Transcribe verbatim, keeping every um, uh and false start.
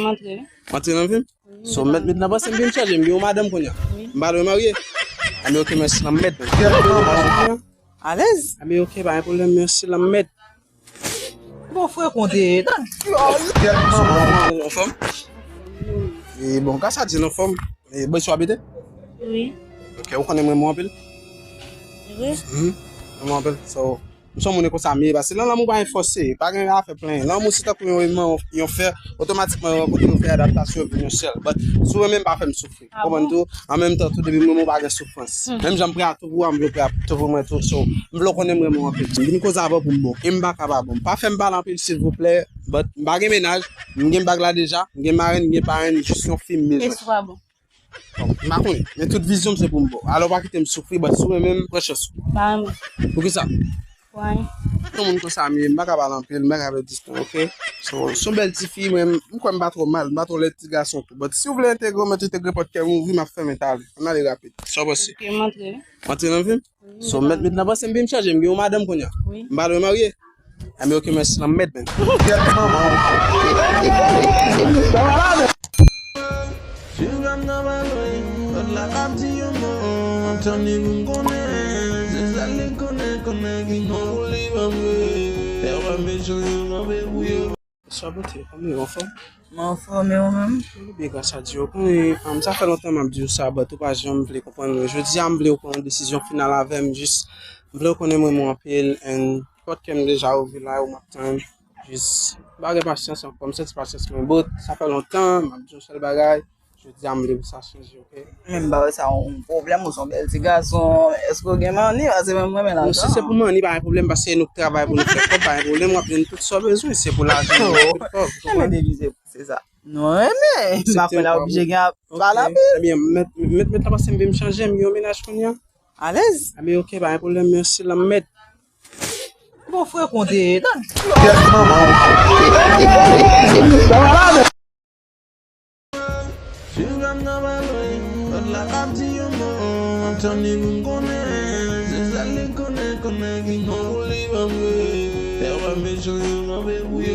Antre. Antre nan vi m? So, mèt, mèt nan panse m vin chanje, m gen yon madanm kounye a. M pa dwe marye. Anben, oke, mèsi, lanmèd. Alèz? Anben, oke, pa gen pwoblèm, mèsi, lanmèd. Bon, frè, konte, tande. Anfòm? E bon, ka sa di anfòm? E bò isi w abite? Wi. Oke, ou konnen mwen renmen w anpil? Wi. Mhm. Renmen w anpil. So, m se yon moun konsa m ye, paske nan lanmou pa gen fòse, pa gen afè plenyen. Lanmou se tankou yon, yon, yon fè, otomatikman yo rankontre, yo fè adaptasyon, yo vin yon sèl. But, si w renmen m, pa fè m soufri. Konprann tou? An menm tan tou, depi m renmen w, pa gen soufrans. Menm jan m prè a tou pou ou, m vle w prè a tou pou mwen tou. So, m vle w konnen m renmen w anpil. M vin koze avè w pou m bon. E m pa ka pa bon. Pa fè m pale anpil, silvouplè. But, m pa gen mennaj. M gen bag la deja. M gen marenn, m gen parenn. Jis yon fi m bezwen. E si w pa bon? Bon, m pa konnen. Men tout vizyon m se pou m bon. Alò, pa kite m soufri, but si w renmen m, pran chans ou. Pa renmen. Poukisa? Why? Yon moun konsa m ye, m pa ka pale anpil, m pa ka pèdi tan, oke? So, se yon bèl tifi, mwen, m kwè m pa twò mal, m pa twò lèd ti gason tou. But si w vle entegre w, mèt entegre pòt kè m ouvri, m ap fèmen talè. Ann ale rapid. Sa w panse? Oke, m antre. Antre nan vi m? So, mèt, mèt nan panse m vin chanje, m gen yon madanm kounye a. Wi. M pa dwe marye. Anben, oke, mèsi, lanmèd, men. Suiv la m nan balon, lòt la ap di yon mo. Tann li pou m konnen, se sèl li konnen, konnen ki non pou li ban m vre. Fè wè m vin chanje kanpe pou yo. Bonswa, bote, kòman w ye, anfòm? Mwen anfòm, e ou menm? Mwen byen, gras a Dye. Ou konnen, um, sa fè lontan m ap di w sa, but ou pa janm vle konprann mwen. Jodi a, m vle w pran yon desizyon final avè m, jis, m vle w konnen mwen renmen w anpil, and pòt kè m deja ouvri la, ou m ap tann. Jis, m pa gen pasyans ankò, m santi pasyans mwen bout, sa fè lontan, m ap di yon sèl bagay, jodi a m vle pou sa chanje, oke? Men m pa wè sa yon pwoblèm, ou se yon bèl ti gason, èske w gen manni? Paske mwen, m renmen lajan. Non, si se pou manni, pa gen pwoblèm, paske nou k travay pou nou fè kòb, pa gen pwoblèm, w ap jwenn tout sa w bezwen, se pou lajan, nou gen tout kòb, ou konprann? Men depi se, se sa. Non, renmen, m pa kwè la oblije gen ap pale anpil. Ebyen, mèt, mèt, mèt la pase m vin chanje, m gen yon mennaj kounye a. Alèz? Ebyen, oke, pa gen pwoblèm, mèsi, lanmèd. Bon, frè, konte, tande. Suiv la m nan balon, lòt la ap di yon mo. Tann li pou m konnen, se sèl li konnen, konnen ki non pou li ban m vre. Fè wè m vin chanje kanpe pou yo.